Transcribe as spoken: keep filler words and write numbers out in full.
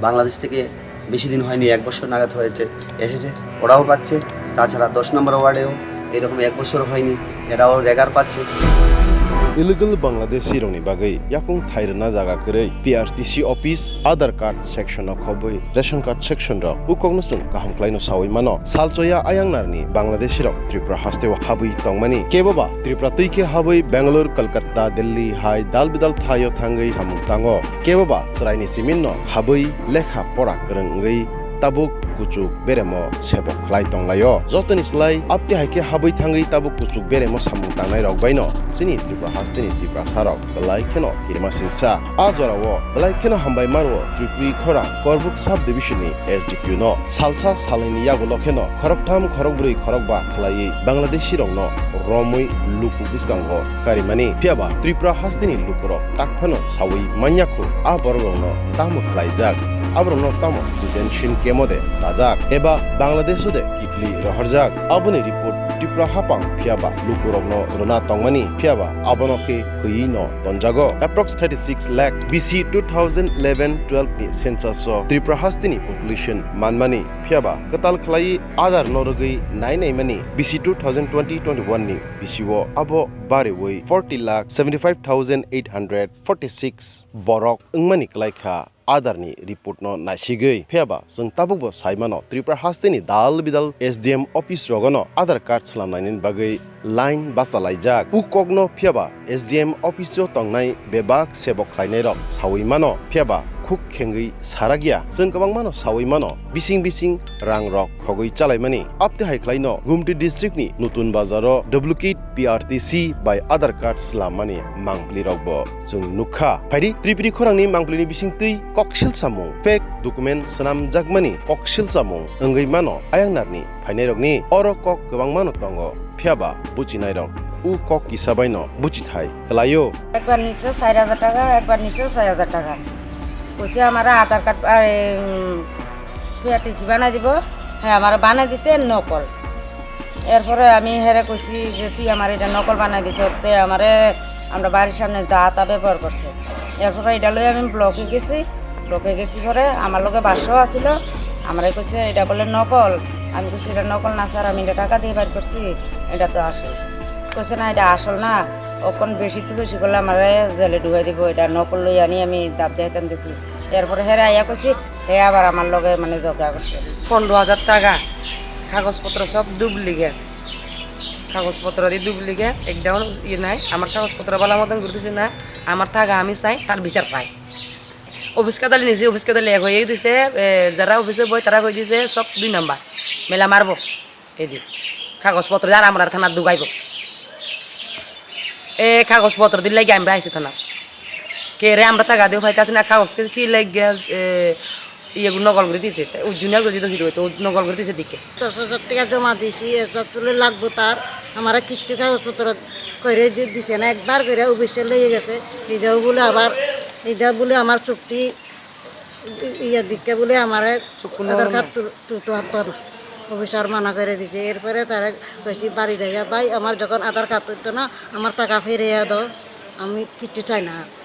বাংলাদেশ থেকে বেশি দিন হয়নি, এক বছর নাগাদ হয়েছে, এসেছে, ওরাও পাচ্ছে। তাছাড়া দশ নম্বর ওয়ার্ডেও এরকম এক বছর হয়নি, এরাও রেগার পাচ্ছে। Illegal Bangladeshi rokni bagwi yakung thai rwna jaga kwrwi P R T C office, Aadhaar card section o khobwi ration card section rok ukokno chwng kaham khlaino sawi mano. Salchoya ayang narni Bangladeshi rok Tripura hasteo habwi tongmani. Keboba Tripura twi khe habwi Bangalore, Kolkata, Delhi hai dal bidal thaio thangwi samung tango. Keboba chwraini siminno habwi lekha pora kwrwng wngwi tabuk kuchuk beremo sebok khlai tonglaio. Jotoni slai abte hai khe habwi thangwi tabuk kuchuk beremo samung tangnai rok baino chini Tripura hasteni Tiprasa rok belai kheno kirima singsa. A jorao belai kheno hambai maro Tripuri khorang Korbuk sub division ni S D P O no. Salsa salaini yagulo kheno khoroktham khorokbrwi khorokba khlaiwi Bangladeshi rokno romwi luku bwskango karimani. Phiyaba Tripura hasteni lukurok tak phano sawi manya khu a borok rokno tamo khlaijak, aborokno tamo detention camp o de rajak eba Bangladesh o de kiphilwi rohorjak. Aboni report Tripura hapang phiyaba lukurokno rwna tongmani, phiyaba abono khe hwiwi no tonjago. Approx thirty six lakh B C two thousand eleven twelve ni census o Tripura hasteni population manmani, phiyaba kwtal khlaiwi Aadhaar no rwgwi nai naimani B C two thousand twenty twenty-one ni B C o abo bariwi forty lakh seventy five thousand eight hundred forty six borok wngmani kwlaikha Aadhaar ni report no naisigwi. Phiyaba chwng tabukbo saimano Tripura hasteni dal bidal S D M office rogono Aadhaar card swlamnaini bagwi line bachalaijak. U kokno phiyaba S D M office o tongnai bebak sebok khlainairok sawi mano, phiyaba khuk khengwi sarakya. Chwng kwbangmano sawi mano, bising bising rangrok khogwi chalaimani. Abte hai khlaino Gumti district ni Nutun Bazar o duplicate P R T C bai Aadhaar card swlammani mangpli rokbo chwng nukha. Phaidi, Tripuri khorangni mangplini bisingtwi koksil samung, fake document swnamjakmani koksil samung wngwi mano ayang narni phainairokni. Oro kok kwbangmano tongo, phiyaba buchinairok u kok kisa baino buchithai kwlaio. একবার নিচ্ছে চার হাজার টাকা, একবার নিচ্ছে ছয় হাজার টাকা। বলছে, "আমার আধার কার্ড, আরে, উম, পিআরটিসি বানাই দিব।" হ্যাঁ, আমার বানাই দিছে নকল। এরপরে আমি হেরে কইছি যে, "তুই আমার এটা নকল বানাই দিছ, তে আমারে আমরা বাড়ির সামনে যা তা ব্যবহার করছে।" এরপরে এটা লই আমি ব্লকে গেছি, ব্লকে গেছি পরে আমার লগে বাসও আছিল, আমারে কইছে, "এটা বলে নকল।" আমি কইছি, "এটা নকল না স্যার, আমি এটা টাকা দিয়ে বার করছি, এটা তো আসল।" কইছে, "না, এটা আসল না, অখন বেশি তো বেশি করলে আমারে জেলে ঢুকাই দিব, এটা নকল লই আনি আমি দাব দেখাইতাম গেছি।" এরপরে হেরে আইয়া কইছি, হে আবার আমার লগে মানে ঝগড়া করছে। পনেরো হাজার টাকা, কাগজপত্র সব ডুপ্লিকেট, কাগজপত্র দিয়ে ডুপ্লিকেট, একটাও ইয়ে নাই। আমার কাগজপত্র ভালো মতন করে দিছে না, আমার টাকা আমি চাই, তার বিচার চাই। অফিস কাদালি নিছি, অফিস কাদালি এক হয়ে দিছে, এ, যারা অফিসে বই তারা কই দিছে সব দুই নাম্বার, মেলা মারবো। এই দি, কাগজপত্র আর আমরা থানার দুগাইবো। এ, কাগজপত্র দিলে গিয়ে আমরা আইছি থানা। কে রে, আমরা টাকা দিও পাইতাছি না, কাগজ কি, কি লাগে, এ, ইয়ে নকল করে দিছে, তা ওই জুনিয়র করে দিত হিরো, তো নকল করে দিছে দিকে। দশ হাজার টাকা জমা দিছি, এরপর তুলে লাগবো তার, আমারে কিচ্ছু কাগজপত্র করে দি-, দিছে না, একবার করে অফিসে লইয়া গেছে, এটাও বলে আবার, এটা বলে আমার চুক্তি, ই-, ইয়ে দিকে বলে আমারে চুক্তি আধার কার্ড তুল-, তুলতে পারতো না, অফিসার মানা করে দিছে। এরপরে তারা কইছি বাড়ি যাইয়া, "ভাই, আমার যখন আধার কার্ড তুলতো না, আমার টাকা ফিরিয়ে দাও, আমি কিচ্ছু চাই না।"